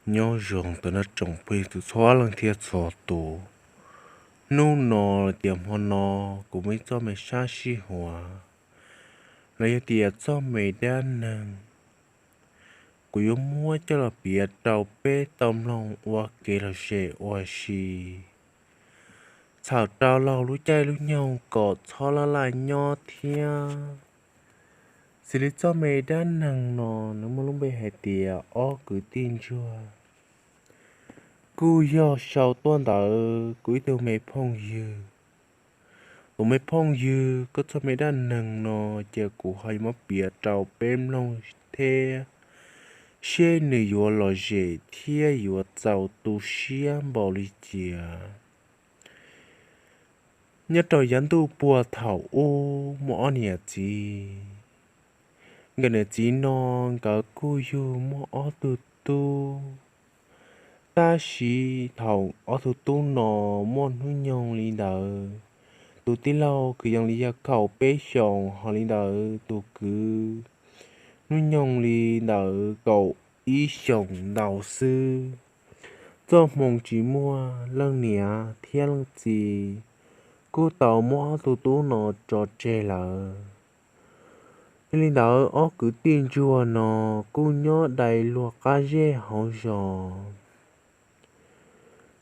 Nyob zoo tau nrog tsoom phooj ywg txhua leej thiab txhua tus. Hnub no los tias hmo no kuv muaj ib txoj me sab sij huam, los yog tias txoj me dab neeg, kuv yuav muab coj los piav rau peb tau mloog ua kev lom zem ua si, txhawm rau laug lub caij lub nyoog kom txhob laj laj nyob thiab. Xws li txoj me dab neeg no, nws muaj lub npe hais tias ob kwv tij ntsuag. Kuj yog sau tuaj ntawm kuv ib tug me phooj ywg. Tus me phooj ywg, koj txoj me dab neeg no ces kuv ho yuav muab piav rau peb mloog thiab, seb nws yuav lom zem thiab yuav txaus tu siab npaum li cas. Nyob rau yav ntuj puag thaum ub muaj ob niam txiv. Nkawd niam txiv no, nkawd kuj yug muaj ob tug tub. Tab sis thaum ob tug tub no muaj hnub nyoog li ntawd, tus tij laug kwv yees li yog kaum peb xyoos, ho li ntawd tus kwv hnub nyoog li ntawd kaum ib xyoos ntau xwb. Txoj hmoo tsis muaj leej niam thiab leej txiv, kuj tau muab ob tug tub no tso tseg lawm. Yog li ntawd ob kwv tij ntsuag no kuj nyob dai luag qab zej hauv zos,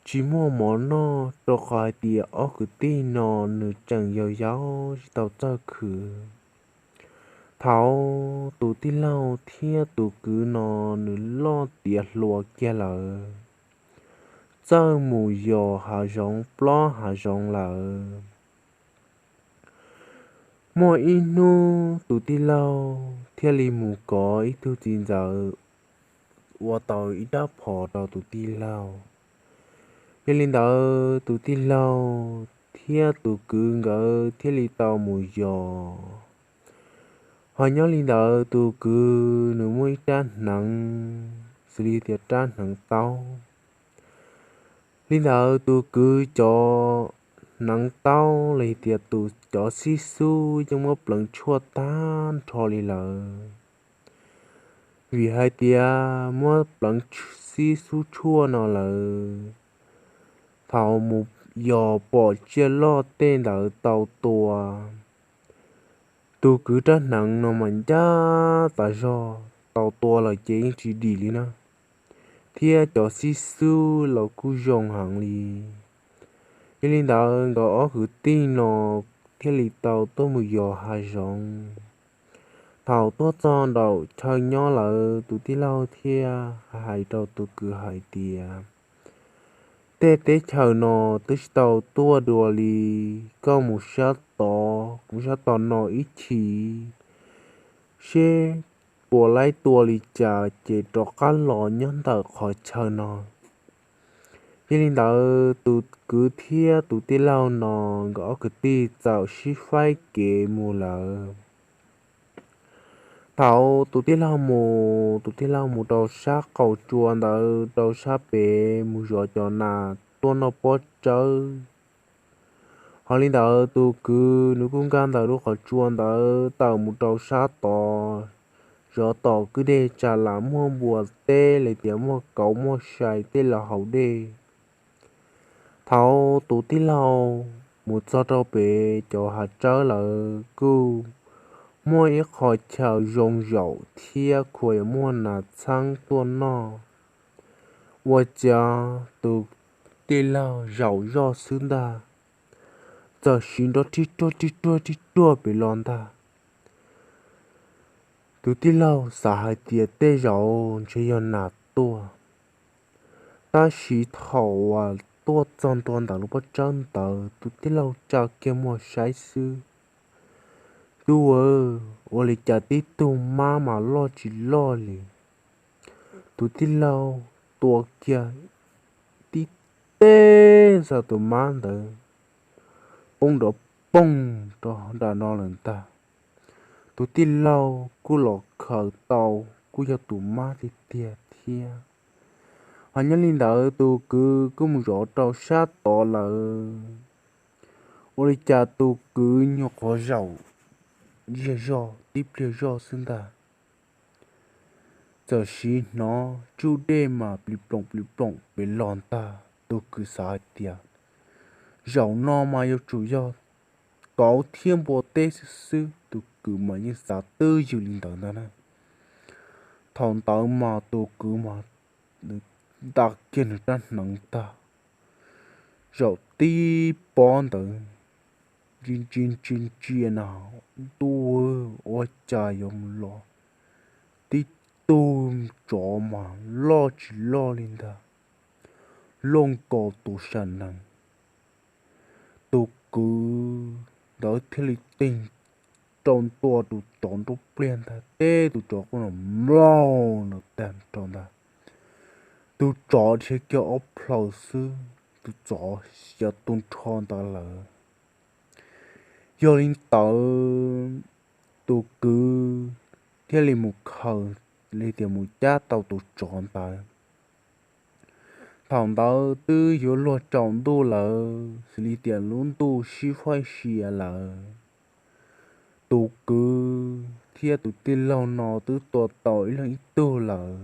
tsis muaj mov noj rau qhov hais tias ob kwv tij no nws tseem yau yau tsis tau txawj khwv. Thaum tus tij laug thiab tus kwv no nws loj tiav hluas kiag lawm, txawj mus yos hav zoov plob hav zoov lawm. Muaj ib hnub tus tij laug thiaj li mus kov ib tug txiv ntxawm ua tau ib rab phom rau tus tij laug. Yog li ntawd tus tij laug thiab tus kwv nkawd thiaj li tau mus yos. Ho nyob li ntawd tus kwv nws muaj ib rab hneev, xws li tias rab hneev taub. Li ntawd tus kwv cov hneev taub los yog tias tus cov xib xub yeej muab pleev tshuaj tag nrho li lawm. Vim hais tias muab pleev xib xub tshuaj no lawm, thaum mus yos pom tsiaj loj tej ntawd tau tua. Tus kwv rab hneev no mas ncaj tas zog, tau tua los ces yeej tsis dim li na, thiab cov xib xub los kuj zoo heev li. Yog li ntawd nkawd ob kwv tij no thiaj li tau tuaj mus yos hav zoov. Thaum tuaj txog nraum chaw nyob lawm, tus tij laug thiaj hais rau tus kwv hais tias, tej teb chaws no twb tsis tau tuaj dua li, koj mus sab tod, kuv sab tom no ib chim, seb puas laib tua li cas ces rov qab los nyob ntawm qhov chaw no. Yog li ntawd tus kwv thiab tus tij laug no nkawd ob kwv tij txawm sib faib kev mus lawm. Thaum tus tij laug mus, tus tij laug mus rau sab qaum tsua ntawd, rau sab pem mus zov cov nas tuaj noj pob tsawb. Ho li ntawd tus kwv nws kuj nkag ntawm lub qhov tsua ntawd tawm mus rau sab tod, zov tom kwj deg tsam lam muaj npua teb los tias muaj kauv muaj sai tej los haus dej. Thaum tus tij laug mus txog rau pem cov hav tsawb lawm kuj muaj ib qho chaw zoo zaum thiab khuas yuav muaj nas txheeb tuaj noj. Ua cas tus tij laug zaum zoj xwb ntag, txawm siv nrov rhib ruag rhib ruag rhib ruag pem los ntag. Tus tij laug xav hais tias tej zaum ntshe yog nas tuaj. Tab sis thaum uas tuaj txog ntua ntawm lub pob tsawb ntawd, tus tij laug tsa kiag muag saib xwb, tub aw, ua li cas tib tug mab mas loj tsis loj li. Tus tij laug tua kiag tib teg ntxaws tus mab ntawd poob nrov poog rau nram no lawm ntag. Tus tij laug kuj los khaws tau, kuj yog tus mab tiag tiag thiab. Ho nyob li ntawd tus kwv kuj mus zov rau sab tod lawm. Ua li cas tus kwv nyuag qhuav zaum ziag zog tib pliag zoj xwb ntag, Txawm sis hnov tsub dej mas plis ploom plis ploom pem los ntag, tus kwv xav hais tias zaum no mas yuav tsum yog kauv thiab npua teb xwb xwb, tus kwv mas yeej xav twb ywm li ntawd ntag na. Thaum ntawd mas tus kwv mas nws nta kiag nws rab hneev tag, zaum tib pob ntawd ntsia ntsia ntsia na, ntuj, ua cas yuav mus los tib tug tsov mas loj tsis loj li ntag, loj nkaus tus sam nees. Tus kwv ntawd thiaj li tig rau ntua tus tsov nruab pliag ntag, teb tus tsov quaj nrov mlaug no tag nrho ntag. Tus tsov dhia kiag ob plaws xwb, tus tsov xyov tu nrho ntawd lawm. Yog li ntawd, tus kwv thiaj li mus khaws li tias mus cab tau tus tsov ntawd. Thaum ntawd twb yuav luag tsaus ntuj lawm, xws li tias lub ntuj sib faib sia lawm. Tus kwv thiab tus tij laug no twb tua tau ib leeg ib tug lawm.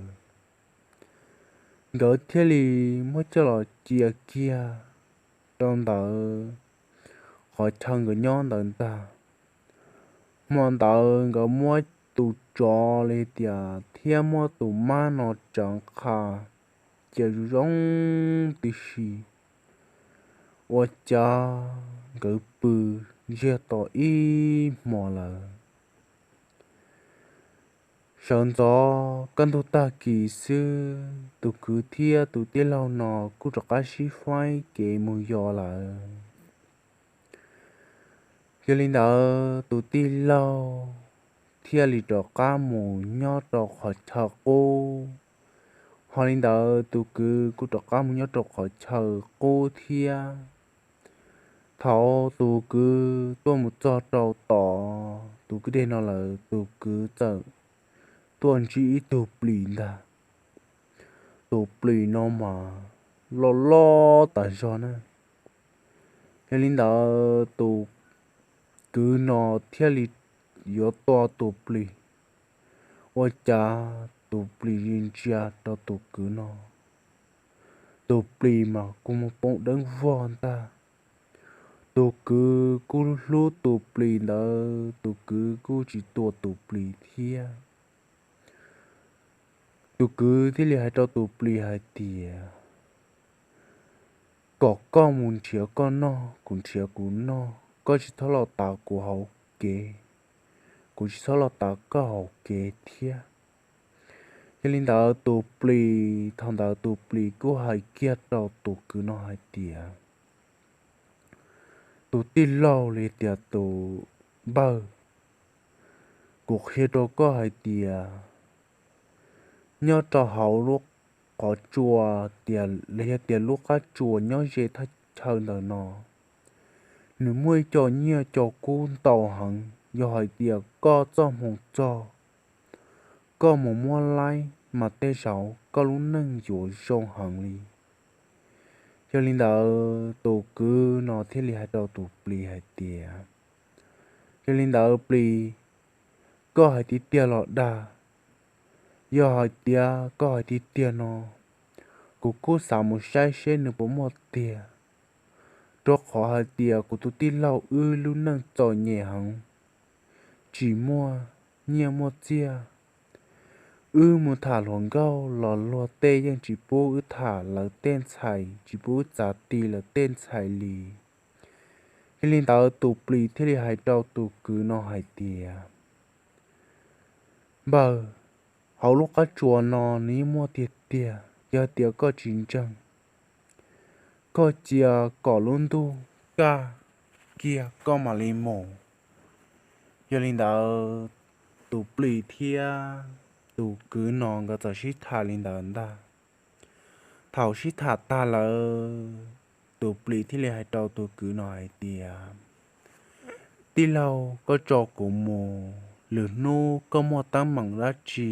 Nkawd thiaj li muab coj los cia kiag rau ntawd qhov chaw nkawd nyob ntawd ntag. Hmo ntawd nkawd muab tus tsov li tias thiab muab tus mab no tsav qha cia zoo zoo tib si. Ua cas nkawd pw ntsiag to ib hmo lawm. Sawv ntxov kaj ntug tag kis xwb, tus kwv thiab tus tij laug no kuj rov qab sib faib kev mus yos lawm. Yog li ntawd tus tij laug thiaj li rov qab mus nyob rau qhov chaw qub. Ho li ntawd tus kwv kuj rov qab mus nyob rau qhov chaw qub thiab. Thaum tus kwv tuaj mus txog rau tom tus kwj deg no lawm, tus kwv txawm tuaj ntsib ib tug plis ntag. Tus plis no mas loj loj tas zog na. Yog li ntawd tus kwv no thiaj li yuav tua tus plis. Ua cas tus plis ntsia rau tus kwv no, tus plis mas kuj muaj poob deeb vog ntag. Tus kwv kuj hlub tus plis ntawd, tus kwv kuj tsis tua tus plis thiab. Tus kwv thiaj li hais rau tus plis hais tias, kom koj mus nrhiav koj noj, kuv nrhiav kuv noj, koj tsis txhob los tav kuv hauv kev, kuv tsis txhob los tav koj hauv kev thiab. Yog li ntawd tus plis, thaum ntawd tus plis kuj hais kiag rau tus kwv no hais tias, tus tij laug li tias tus npawg, kuv qhia rau koj hais tias, nyob rau hauv lub qhov tsua tias los yog tias lub qab tsuas nyob ze thaj chaw ntawm no, nws muaj ib co nyiaj co kub ntau heev. Yog hais tias koj txoj hmoo txog, koj mus muab laib mas tej zaum koj lub neej yuav zoo heev li. Yog li ntawd tus kwv no thiaj li hais rau tus plis hais tias, yog li ntawd plis, koj hais tiag tiag los dag? Yog hais tias koj hais tiag tiag no, kuv kuj xav mus saib seb nws puas muaj tiag, rau qhov hais tias kuv tus tij laug wb lub neej txom nyem heev, tsis muaj nyiaj muaj txiaj. Wb mus tham hluas nkauj los luag tej yeej tsis pub wb tham lawv tej ntxhais, tsis pub wb txav ti lawv tej ntxhais li. Yog li ntawd tus plis thiaj li hais rau tus kwv no hais tias, npawg, hauv lub qab tsuas no nws yeej muaj tiag tiag, yog tias koj tsis ntseeg, koj cia kom lub ntuj kaj kiag koj mam li mus. Yog li ntawd tus plis thiab tus kwv no nkawd txawm sib tham li ntawd ntag. Thaum sib tham tag lawm, tus plis thiaj li hais rau tus kwv no hais tias, tij laug, koj tso kuv mus, lwm hnub koj muaj teeb meem dab tsi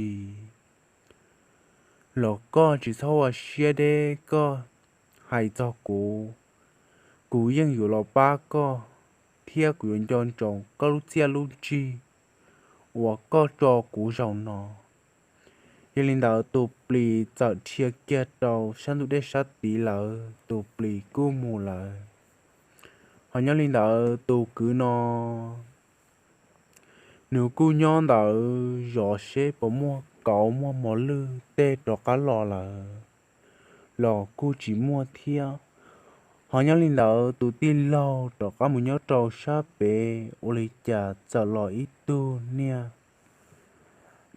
los koj tsis txhob ua siab deb, koj hais txog kuv, kuv yeej yuav los pab koj, thiab kuv yuav nco ntsoov koj lub txiaj lub ntsig uas koj tso kuv zaum no. Yog li ntawd tus plis txawm dhia kiag rau sab ntug dej sab tid lawm, tus plis kuj mus lawm. Ho nyob li ntawd tus kwv no nws kuj nyob ntawd zov seb puas muaj kauv muaj mos lwj tej rov qab los lawm los kuj tsis muaj thiab. Ho nyob li ntawd tus tij laug rov qab mus nyob rau sab pem ua li cas txawm los ib tug niag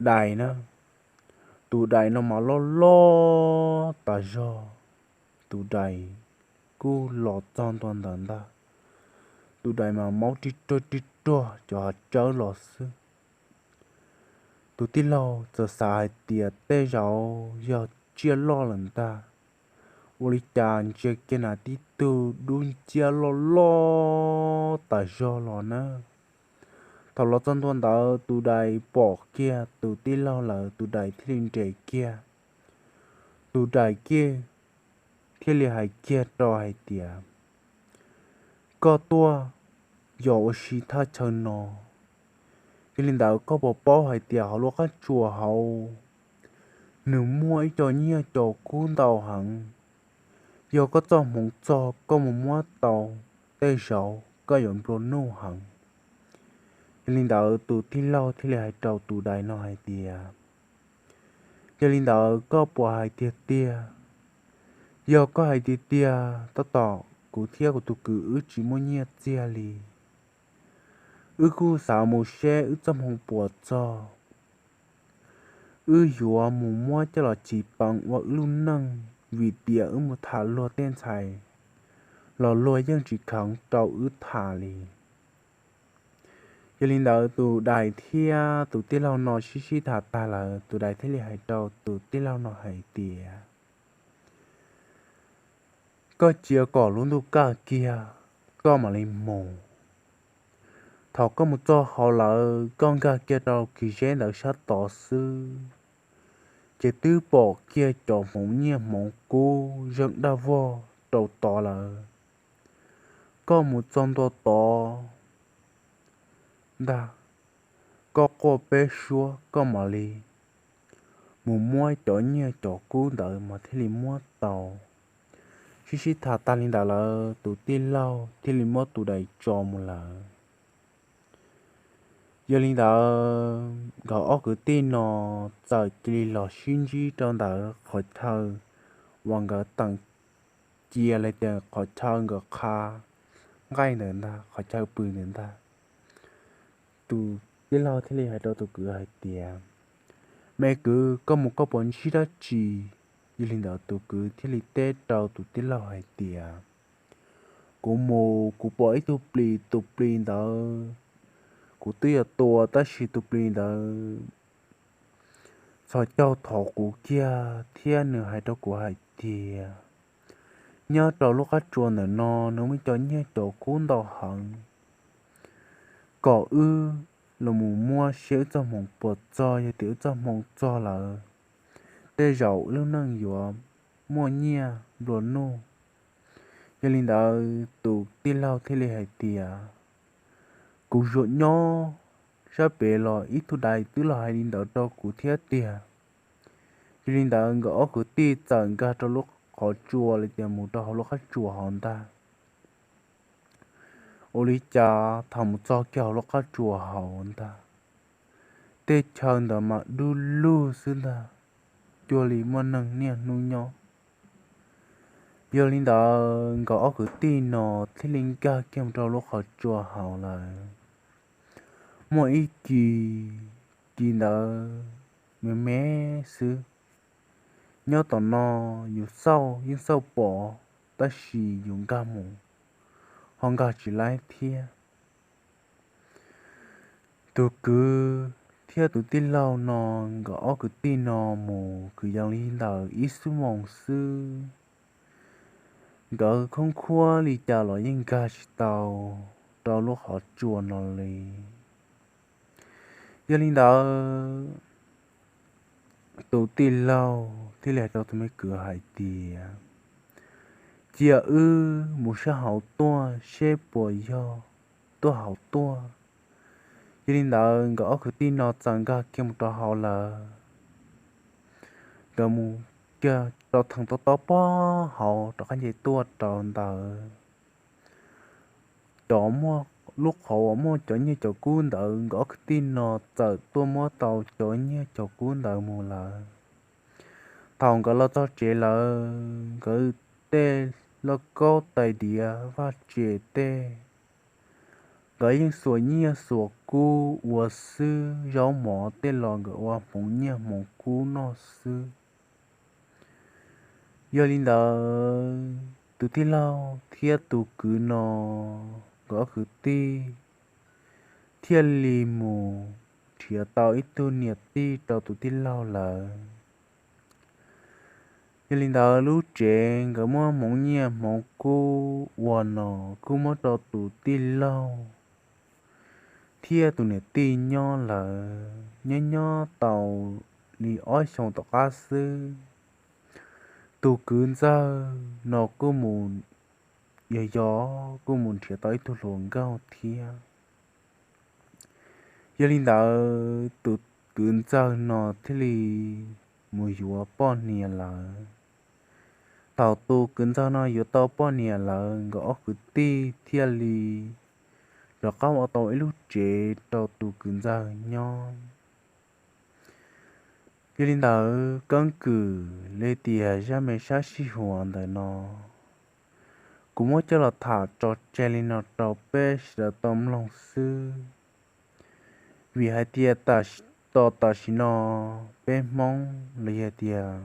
dais na. Tus dais no mas loj loj tas zog. Tus dais kuj los txog ntua ntawd ntag. Tus dais mas maub ri ruag ri ruag cov hav tsawb los xwb. Tus tij laug txawm xav hais tias tej zaum yog tsiaj loj lawm ntag, ua li cas ntsia kiag na tib tug dub nciab loj loj tas zog los na. Thaum los txog ntua ntawd tus dais pom kiag tus tij laug lawm tus dais thiaj li nres kiag. Tus dais kiag thiaj li hais kiag rau hais tias, koj tuaj yos ua si thaj chaw no, yog li ntawd koj puas paub hais tias hauv lub qab tsuas hauv nws muaj ib co nyiaj co kub ntau heev. Yog koj txoj hmoov txog koj mus muab tau, tej zaum koj yuav nplua nuj heev. Yog li ntawd tus tij laug thiaj li hais rau tus dais no hais tias, yog li ntawd koj puas hais tiag tiag? Yog koj hais tiag tiag, tab tom kuv thiab kuv tus kwv wb tsis muaj nyiaj txiag li. Wb kuj xav mus seb wb txoj hmoov puas txog, wb yuav mus muab coj los chiv peev ua wb lub neej, vim tias wb mus tham luag tej ntxhais los luag yeej tsis kheev rau wb tham li. Yog li ntawd tus dais thiab tus tij laug no sib sib tham tag lawm, tus dais thiaj li hais rau tus tij laug no hais tias, koj cia kom lub ntuj kaj kiag, koj mam li mus. Thaum koj mus txog hauv lawm, koj nkag kiag rau kis zeb ntawd sab tod xwb, ces twb pom kiag cov hmoov nyiaj hmoov kub zeeg daj vog rau tod lawm. Koj mus txog ntua tod ntag, koj quaj peb suab koj mam li mus muab cov nyiaj cov kub ntawd mas thiaj li muab tau. Sib sib tham tag li ntawd lawm, tus tij laug thiaj li muab tus dais tso mus lawm. Yog li ntawd nkawd ob kwv tij no txawm cia li los sib ntsib rau ntawm qhov chaw uas nkawd teem cia li tias qhov chaw nkawd qha nqaij ntawd ntag, qhov chaw pw ntawd ntag. Tus tij laug thiaj li hais rau tus kwv hais tias, me kwv, koj mus koj puas ntsib dab tsi? Yog li ntawd tus kwv thiaj li teb rau tus tij laug hais tias, kuv mus kuv pom ib tug plis, tus plis ntawd kuv twb yuav tua tab sis tus plis ntawd txhos caug thov kuv kiag thiab nws hais rau kuv hais tias nyob rau lub qab tsuas ntawm no nws muaj cov nyiaj cov kub ntau heev, kom wb los mus muab seb wb txoj hmoov puas txog, yog tias wb txoj hmoov txog lawm, tej zaum wb lub neej yuav muaj nyiaj nplua nuj. Yog li ntawd tus tij laug thiaj li hais tias, kuv zuam nyob sab pem los ib tug dais twb los hais li ntawd rau kuv thiab tiag. Yog li ntawd nkawd ob kwv tij txawm nkag rau lub qhov tsua li tias mus rau hauv lub qab tsuas hauv ntag. Ua li cas thaum mus txog kiag hauv lub qab tsuas hauv ntag, tej chaw ntawd mas dub lug xwb ntag, cuag li muaj neeg niaj hnub nyob. Yog li ntawd nkawd ob kwv tij no thiaj li nkag kiag mus rau lub qhov tsua hauv lawm. Muaj ib kis, kis ntawd me me xwb. Nyob tom no yus xauj yeej xauj pom, tab sis yus nkag mus ho nkag tsis laib thiab. Tus kwv thiab tus tij laug no nkawd ob kwv tij no mus kwv yees li ntawm ib xuab moos xwb, nkawd khoob khuab li cas los yeej nkag tsis tau rau lub qhov tsua no li. Yog li ntawd tus tij laug thiaj li hais rau tus me kwv hais tias, cia wb mus sab hauv tuaj seb puas yog tuaj hauv tuaj. Yog li ntawd nkawd ob kwv tij no txawm nkag kiag mus rau hauv lawm. nkawd mus kiag rau theem tob tob pob hauv rov qab nce tuaj rau ntawd. Cov muaj lub qhov uas muaj cov nyiaj cov kub ntawd, nkawd ob kwv tij no txawm tuaj muab tau cov nyiaj cov kub ntawd mus lawm. Thaum nkawd los txog tsev lawm, nkawd tej lauj kaub tais diav vaj tse tej, nkawd yeej xuas nyiaj xuas kub ua xwb, zaub mov tej los nkawd ua hmoov nyiaj hmoov kub noj xwb. Yog li ntawd, tus tij laug thiab tus kwv no, nkawd ob kwv tij thiaj li mus nrhiav tau ib tug niam tij rau tus tij laug lawm. Yog li ntawd, lub tsev nkawd muab hmoov nyiaj hmoov kub ua no kuj muab rau tus tij laug thiab tus niam tij nyob lawm. Nyob nyob tau li ob xyoos tom qab xwb, tus kwv ntxawg no kuj mus, yog yog kuj mus nrhiav tau ib tug hluas nkauj thiab. Yog li ntawd, tus kwv ntxawg no thiaj li mus yuav poj niam lawm. Thaum tus kwv ntxawg no yuav tau poj niam lawm, nkawd ob kwv tij thiaj li rov qab ua tau ib lub tsev rau tus kwv ntxawg nyob. Yog li ntawd, keeb kwm li tias zaj me sab sij huam ntawm no, kuv muab coj los tham tso tseg li no rau peb sawv daws tau mloog xwb. Vim hais tias tos tam sim no peb Hmoob los yog tias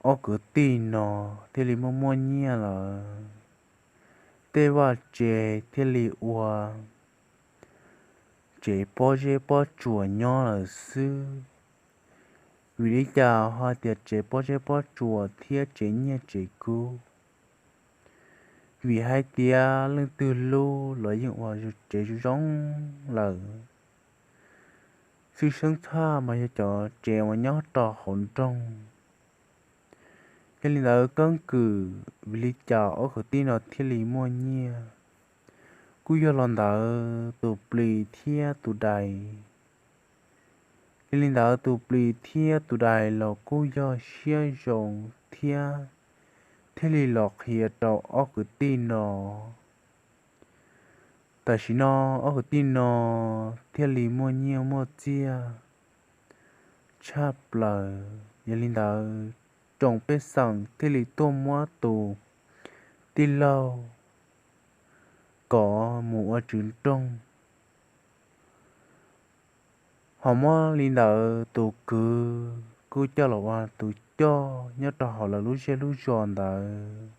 ob kwv tij no thiaj li muaj muaj nyiaj lawm, tej vaj tse thiaj li ua tsev pob zeb pob tsuas nyob lawm xwb. Vim li cas ho tias tsev pob zeb pob tsuas thiab tsev nyiaj tsev kub? Vim hais tias leej twg lub los yeej ua tsev zoo zoo lawm, xwb seeb txhaj mas yog cov tsev uas nyob rau hauv nroog. Yog li ntawd, keeb kwm vim li cas ob kwv tij no thiaj li muaj nyiaj, kuj yog los ntawm tus plis thiab tus dais. Yog li ntawd, tus plis thiab tus dais los kuj yog siab zoo thiab thiaj li los qhia rau ob kwv tij no. Tam sim no ob kwv tij no thiaj li muaj nyiaj muaj txiaj tshaj plaws. Yog li ntawd, tsoom pej xeem thiaj li tuaj muab tus tij laug kom mus ua tswv nroog. Ho muab li ntawd, tus kwv kuj coj los ua tus coj nyob rau hauv lawv lub zej lub zos ntawd.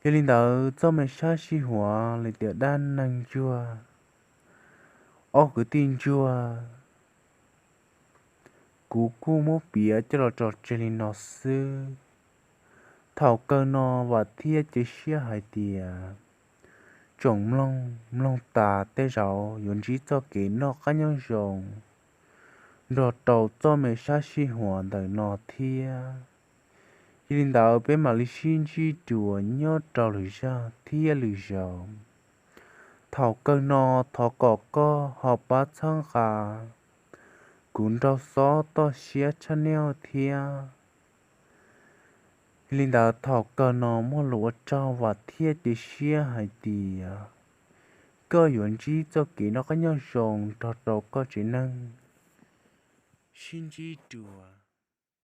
Yog li ntawd, txoj me sab sij huam li tias dab neeg ntsuag, ob kwv tij ntsuag, kuv kuj muab piav coj los tso tseg li no xwb. Thaum kawg no vam thiab cia siab hais tias tsoom mloog mloog tas tej zaum yuav ntsib txoj kev noj qab nyob zoo nrog rau txoj me sab sij huam ntawm no thiab. Yog li ntawd, peb mam li sib ntsib dua nyob rau lwm zaj thiab lwm zaus. Thaum kawg no, thov kom koj ho pab txhawb nqa kuv nraug xob toj siab tshaj neb thiab. Yog li ntawd, thaum kawg no muaj lus ua tsaug vam thiab cia siab hais tias koj yuav ntsib txoj kev noj qab nyob zoo nrog rau koj tsev neeg. Sib ntsib dua.